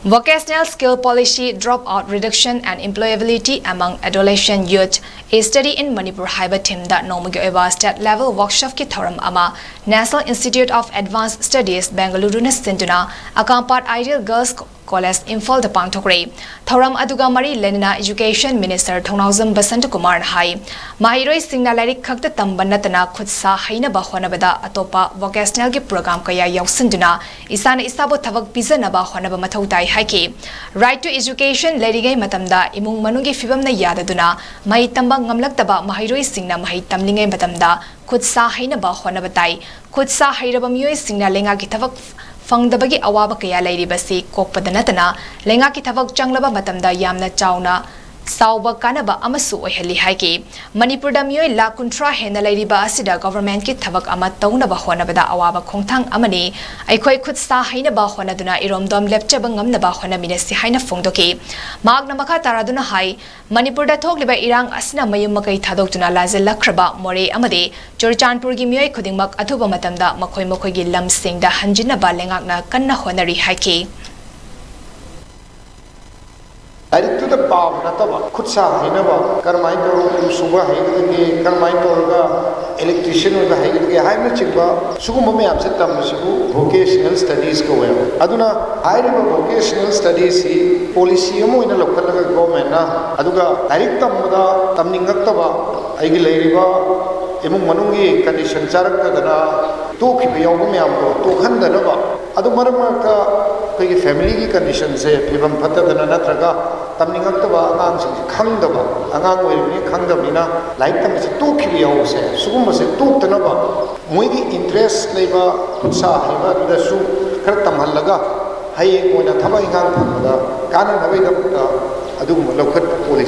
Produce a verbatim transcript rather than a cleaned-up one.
Vocational Skill Policy, Dropout Reduction and Employability Among Adolescent Youth, A Study in Manipur ꯍꯥꯏꯕ theme ꯗ ꯅꯣꯡꯃꯒꯤ ꯑꯣꯏꯕ state level workshop ꯀꯤ ꯊꯧꯔꯝ ꯑꯃ National Institute of Advanced Studies, Bengaluru ꯅ ꯁꯤꯟꯗꯨꯅ ꯑꯀꯥꯝꯄꯥꯠ Ideal Girls College, ꯏꯝꯐꯥꯜꯗ ꯄꯥꯡꯊꯣꯛꯈ꯭ꯔꯦ꯫ ꯊꯧꯔꯝ ꯑꯗꯨꯒ ꯃꯔꯤ ꯂꯩꯅꯅ Education Minister ꯊꯧꯅꯥꯎꯖꯝ ꯕꯁꯟꯇ ꯀꯨꯃꯥꯔꯅ ꯍꯥꯏ, ꯃꯍꯩꯔꯣꯏꯁꯤꯡꯅ ꯂꯥꯏꯔꯤꯛ ꯈꯛꯇ ꯇꯝꯕ ꯅꯠꯇꯅ ꯈꯨꯠ ꯁꯥ ꯍꯩꯅꯕ ꯍꯣꯠꯅꯕꯗ ꯑꯇꯣꯞꯄ vocational ꯒꯤ program ꯀꯌꯥ ꯌꯥꯎꯁꯤꯟꯗꯨꯅ ꯏꯁꯥꯅ ꯏꯁꯥꯕꯨ ꯊꯕꯛ ꯄꯤꯖꯅꯕ ꯍꯣꯠꯅꯕ ꯃꯊꯧ ꯇꯥꯏ ꯍꯥꯏꯈꯤ꯫ Right to Education ꯂꯩꯔꯤꯉꯩ ꯃꯇꯝꯗ ꯏꯃꯨꯡ ꯃꯅꯨꯡꯒꯤ ꯐꯤꯕꯝꯅ ꯌꯥꯗꯗꯨꯅ ꯃꯍꯩ ꯇꯝꯕ ꯉꯝꯂꯛꯇꯕ ꯃꯍꯩꯔꯣꯏꯁꯤꯡꯅ ꯃꯍꯩ ꯇꯝꯂꯤꯉꯩ ꯃꯇꯝꯗ ꯈꯨꯠ ꯁꯥ ꯍꯩꯅꯕ ꯍꯣꯠꯅꯕ ꯇꯥꯏ꯫ ꯈꯨꯠ ꯁꯥ ꯍꯩꯔꯕ ꯃꯤꯑꯣꯏꯁꯤꯡꯅ ꯂꯩꯉꯥꯛꯀꯤ ꯊꯕꯛ ꯐꯪꯗꯕꯒꯤ ꯑꯋꯥꯕ ꯀꯌꯥ ꯂꯩꯔꯤꯕꯁꯤ ꯀꯣꯛꯄꯗ ꯅꯠꯇꯅ ꯂꯩꯉꯥꯛꯀꯤ ꯊꯕꯛ ꯆꯪꯂꯕ ꯃꯇꯝꯗ ꯌꯥꯝꯅ ꯆꯥꯎꯅ ꯆꯥꯎꯕ ꯀꯥꯟꯅꯕ ꯑꯃꯁꯨ ꯑꯣꯏꯍꯜꯂꯤ ꯍꯥꯏꯈꯤ꯫ ꯃꯅꯤꯄꯨꯔꯗ ꯃꯤꯑꯣꯏ ꯂꯥꯈ ꯀꯨꯟꯊ꯭ꯔꯥ ꯍꯦꯟꯅ ꯂꯩꯔꯤꯕ ꯑꯁꯤꯗ government ꯀꯤ ꯊꯕꯛ ꯑꯃ ꯇꯧꯅꯕ ꯍꯣꯠꯅꯕꯗ ꯑꯋꯥꯕ ꯈꯣꯡꯊꯥꯡ ꯑꯃꯅꯤ꯫ ꯑꯩꯈꯣꯏ ꯈꯨꯠ ꯁꯥ ꯍꯩꯅꯕ ꯍꯣꯠꯅꯗꯨꯅ ꯏꯔꯣꯝꯗꯣꯝ ꯂꯦꯞꯆꯕ ꯉꯝꯅꯕ ꯍꯣꯠꯅꯃꯤꯟꯅꯁꯤ ꯍꯥꯏꯅ ꯐꯣꯡꯗꯣꯛꯈꯤ꯫ ꯃꯍꯥꯛꯅ ꯃꯈꯥ ꯇꯥꯔꯗꯨꯅ ꯍꯥꯏ, ꯃꯅꯤꯄꯨꯔꯗ ꯊꯣꯛꯂꯤꯕ ꯏꯔꯥꯡ ꯑꯁꯤꯅ ꯃꯌꯨꯝ ꯃꯀꯩ ꯊꯥꯗꯣꯛꯇꯨꯅ ꯂꯥꯟꯖꯦꯜꯂꯛꯈ꯭ꯔꯕ ꯃꯣꯔꯦ ꯑꯃꯗꯤ ꯆꯨꯔꯆꯥꯟꯄꯨꯔꯒꯤ ꯃꯤꯑꯣꯏ ꯈꯨꯗꯤꯡꯃꯛ ꯑꯊꯨꯕ ꯃꯇꯝꯗ ꯃꯈꯣꯏ ꯃꯈꯣꯏꯒꯤ ꯂꯝꯁꯤꯡꯗ ꯍꯟꯖꯤꯟꯅꯕ ꯂꯩꯉꯥꯛꯅ ꯀꯟꯅ ꯍꯣꯠꯅꯔꯤ ꯍꯥꯏꯈꯤ꯫ ꯂꯥꯏꯔꯤꯛꯇꯨꯗ ꯄꯥꯕ ꯅꯠꯇꯕ, ꯈꯨꯠ ꯁꯥ ꯍꯩꯅꯕ, ꯀꯔꯝꯍꯥꯏꯅ ꯇꯧꯔꯒ ꯎ ꯁꯨꯕ ꯍꯩꯒꯗꯒꯦ, ꯀꯔꯝꯍꯥꯏꯅ ꯇꯧꯔꯒ electrician ꯑꯣꯏꯕ ꯍꯩꯒꯗꯒꯦ ꯍꯥꯏꯕꯅꯆꯤꯡꯕ, ꯁꯤꯒꯨꯝꯕ ꯃꯌꯥꯝꯁꯦ ꯇꯝꯕꯁꯤꯕꯨ vocational studies ꯀꯧꯋꯦꯕ꯫ ꯑꯗꯨꯅ ꯍꯥꯏꯔꯤꯕ vocational studies ꯁꯤ policy ꯑꯃ ꯑꯣꯏꯅ ꯂꯧꯈꯠꯂꯒ government ꯅ, ꯑꯗꯨꯒ ꯂꯥꯏꯔꯤꯛ ꯇꯝꯕꯗ ꯇꯝꯅꯤꯡꯉꯛꯇꯕ, ꯑꯩꯒꯤ ꯂꯩꯔꯤꯕ ꯏꯃꯨꯡ ꯃꯅꯨꯡꯒꯤ condition ꯆꯥꯔꯛꯇꯗꯅ ꯇꯣꯛꯈꯤꯕ ꯌꯥꯎꯕ ꯃꯌꯥꯝꯗꯣ ꯇꯣꯛꯍꯟꯗꯅꯕ, ꯑꯗꯨ ꯃꯔꯛ ꯃꯔꯛꯇ ꯑꯩꯈꯣꯏꯒꯤ family ꯒꯤ condition ꯁꯦ ꯐꯤꯕꯝ ꯐꯠꯇꯗꯅ ꯅꯠꯇ꯭ꯔꯒ ꯇꯝꯅꯤꯡꯉꯛꯇꯕ ꯑꯉꯥꯡꯁꯤꯡꯁꯦ ꯈꯪꯗꯕ, ꯑꯉꯥꯡ ꯑꯣꯏꯔꯤꯕꯅꯤ ꯈꯪꯗꯕꯅꯤꯅ ꯂꯥꯏꯔꯤꯛ ꯇꯝꯕꯁꯦ ꯇꯣꯛꯈꯤꯕ ꯌꯥꯎꯕꯁꯦ, ꯁꯤꯒꯨꯝꯕꯁꯦ ꯇꯣꯛꯇꯅꯕ ꯃꯣꯏꯒꯤ interest ꯂꯩꯕ ꯈꯨꯠ ꯁꯥ ꯍꯩꯕ ꯑꯗꯨꯗꯁꯨ ꯈꯔ ꯇꯝꯍꯜꯂꯒ ꯍꯌꯦꯡ ꯑꯣꯏꯅ ꯊꯕꯛ ꯏꯪꯈꯥꯡ ꯐꯪꯕꯗ ꯀꯥꯟꯅꯅꯕꯒꯤꯗꯃꯛꯇ ꯑꯗꯨꯒꯨꯝꯕ ꯂꯧꯈꯠꯄ policy